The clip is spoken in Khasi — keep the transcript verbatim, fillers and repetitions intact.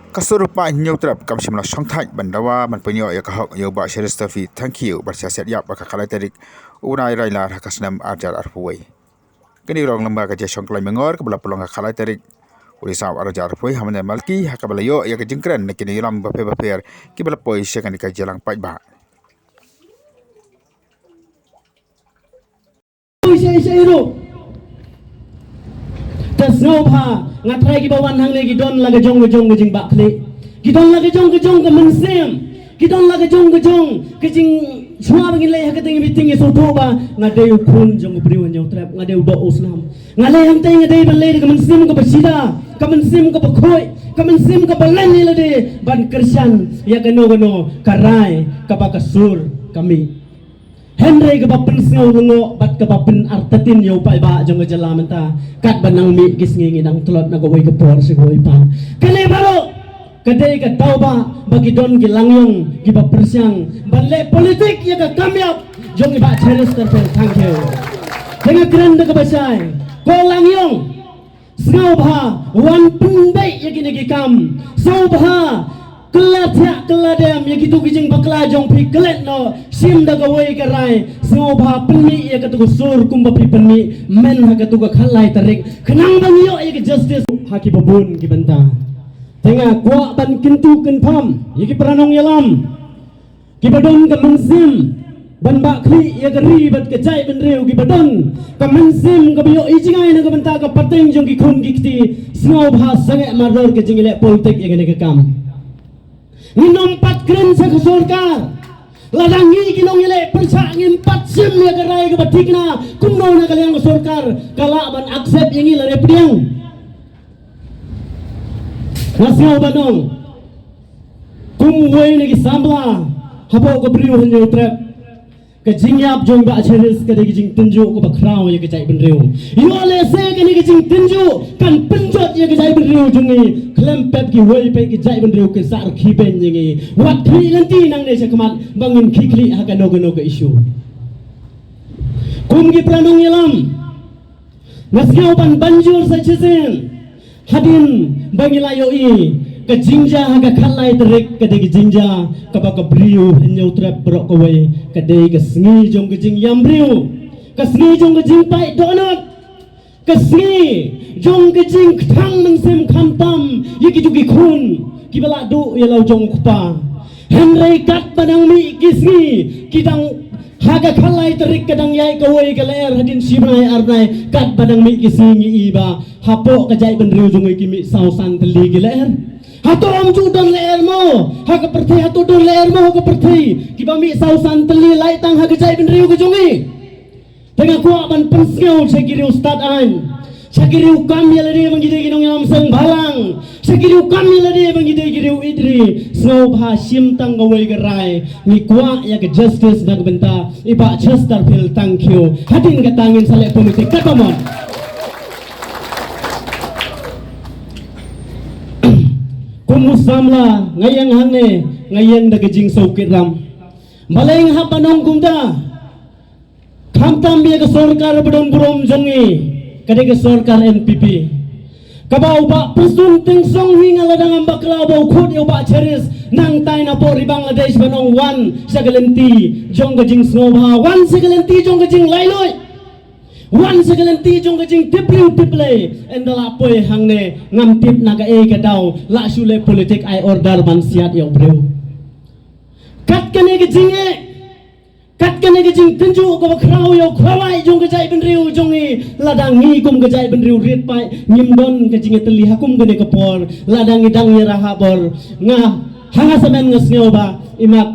Ka sur u Bah Hynñiewtrep kam shym la shongthait ban dawa ban pynïoh ïa ka hok ïa u Bah Cheristerfield Thangkhiew ban sha siat ïap ha ka khatlai tarik u bnai Railar ha ka snem arhajar arphew wei. Kane ka long lyngba ka jingshong khlaiñ mangor kaba la pynlong ha ka khatlai tarik u Risaw arhajar arphew wei ha Mynta Malki, ha kaba la ïoh ïa ka jingkren na ki nongïalam bapher bapher kiba la poi sha kane ka jingïalang paidbah. Poi sha sha ruh. Te sngewbha, nga trai kiba wan hangne ki don la ka jong ka jong ka jingbakla. Ki don la ka jong ka jong ka mynsiem. Ki don la ka jong ka jong ka jing, shuwa ba ngin leit ha ka teng meeting, ïa sngewthuh ba nga dei u khun jong u briew Hynñiewtrep, nga dei u doh u snam. Nga leit hangtei nga dei ban leit da ka mynsiem kaba shida, ka mynsiem kaba khuid, ka mynsiem kaba len ïa lade ban kyrshan ïa kano kano ka rai kaba ka sur ka mih. Hynrei kaba pynsngew lyngngoh bad kaba pynartatien ïa u paidbah jong ka jylla mynta, katba nang mih ki sngi ngi dang tlot na kawei ka por sha kawei pat. Kane baroh ka dei ka daw ba, ba ki don ki langïong kiba pyrshang ban leh politik ïa ka kam ïap jong i Bah Cheristerfield Thangkhiew. Te nga kren da kaba shai, ko langïong, sngewbha wan pynbeit ïa kine ki kam. Sngewbha kylla thiah kylla dem ïa kito ki jingbakla jong phi, klet noh, shim da kawei ka rai. Sngewbha pynmih ïa kato ka sur kumba phi pynmih mynta ha kato ka khatlai tarik, khnang ba ngi ïoh ïa ka justice ha kiba bun ki bynta. Te nga kwah ban kyntu kynpham ïa ki para nongïalam kiba don ka mynsiem ban bah khlieh ïa ka ri bad ka jaitbynriew, kiba don ka mynsiem kaba ïoh i jngai na ka bynta ka pateng jong ki khun ki kti. Sngewbha sangeh mardor ka jingïaleh politik ïa kane ka kam. Ngin ym pat kren sha ka sorkar. Lada ngi ki nongïaleh pyrshah ngim pat shim ïa ka rai kaba thikna, kumno na ka liang ka sorkar ka lah ban accept ïa ngi lane pdiang? Nga sngewbha ban ong, kum uwei na ki samla hapoh ka briew Hynñiewtrep, ka jingïap jong Bah Cheris ka dei ka jingtynjuh kaba khraw ïa ka jaitbynriew. Ïoh lehse kane ka jingtynjuh kan pynjot ïa ka jaitbynriew jong ngi, khlem pep kiwei pat ki jaitbynriew kin sa rkhie beiñ ïa ngi. Wat khlieh lynti nangne shakhmat ba ngin khie khlieh ha kano kano ka issue. Kum ki para nongïalam, nga sngew ban ban jur sa shisien. Hadien ba ngi la ïohi ka jingjia ha ka khatlai tarik, ka dei ka jingjia kaba ka briew Hynñiewtrep baroh kawei, ka dei ka sngi jong ka jingïam briew, ka sngi jong ka jingpait dohnud, ka sngi jong ka jingkthang mynsiem khamtam ïa kito ki khun kiba la duh ïa la u jong u kpa. Hynrei katba dang mih ki sngi ki dang, ha ka khatlai tarik ka dang ïaid kawei ka lyer, hadien shi bnai ar bnai katba dang mih ki sngi ngi i ba hapoh ka jaitbynriew jong ngi ki mih saw san tylli ki lyer. Hato ym ju don lyer mo ha ka pyrthei? Hato don lyer mo ha ka pyrthei kiba mih saw san tylli, lait tang ha ka jaitbynriew ka jong ngi? Te nga kwah ban pynsngew sha ki riew stad aiñ, sha ki riew kam ïa lade ba ngi dei ki nongïalam seng bhalang, sha ki riew kam ïa lade ba ngi dei ki riew ïeit ri. Sngewbha shim tang kawei ka rai, ngi kwah ïa ka justice na ka bynta i Bah Chesterfield Thangkhiew. Hadien kata ngin sa leh politik katba mon. Kum u samla nga ïeng hangne, nga ïeng da ka jingsngewkit ram. Balei nga hap ban ong kumta? Khamtam ïa ka sorkar ba don burom jong ngi, ka dei ka sorkar N P P. Kaba u Bah Prestone Tynsong hi, nga la dang ym bakla ba u khot ïa u Bah Cheris, nangtai na pdeng ri Bangladesh ban ong wan sha ka lynti jong ka jingsngewbha, wan sha ka lynti jong ka jinglaitluid, wan sha ka lynti jong ka jingtip briew tip Blei. Ynda la poi hangne ngam tip na kaei ka daw la shu leh politik ai order ban siat ïa u briew. Kat kane ka jingeh, kat kane ka jingtynjuh kaba khraw ïa u khlawait jong ka jaitbynriew jong ngi, lada ngi kum ka jaitbynriew rit paid ngim don ka jingïatylli ha kum kane ka por, lada ngi dang ïarah ha bor. Nga, ha nga samen nga sngew ba i Mat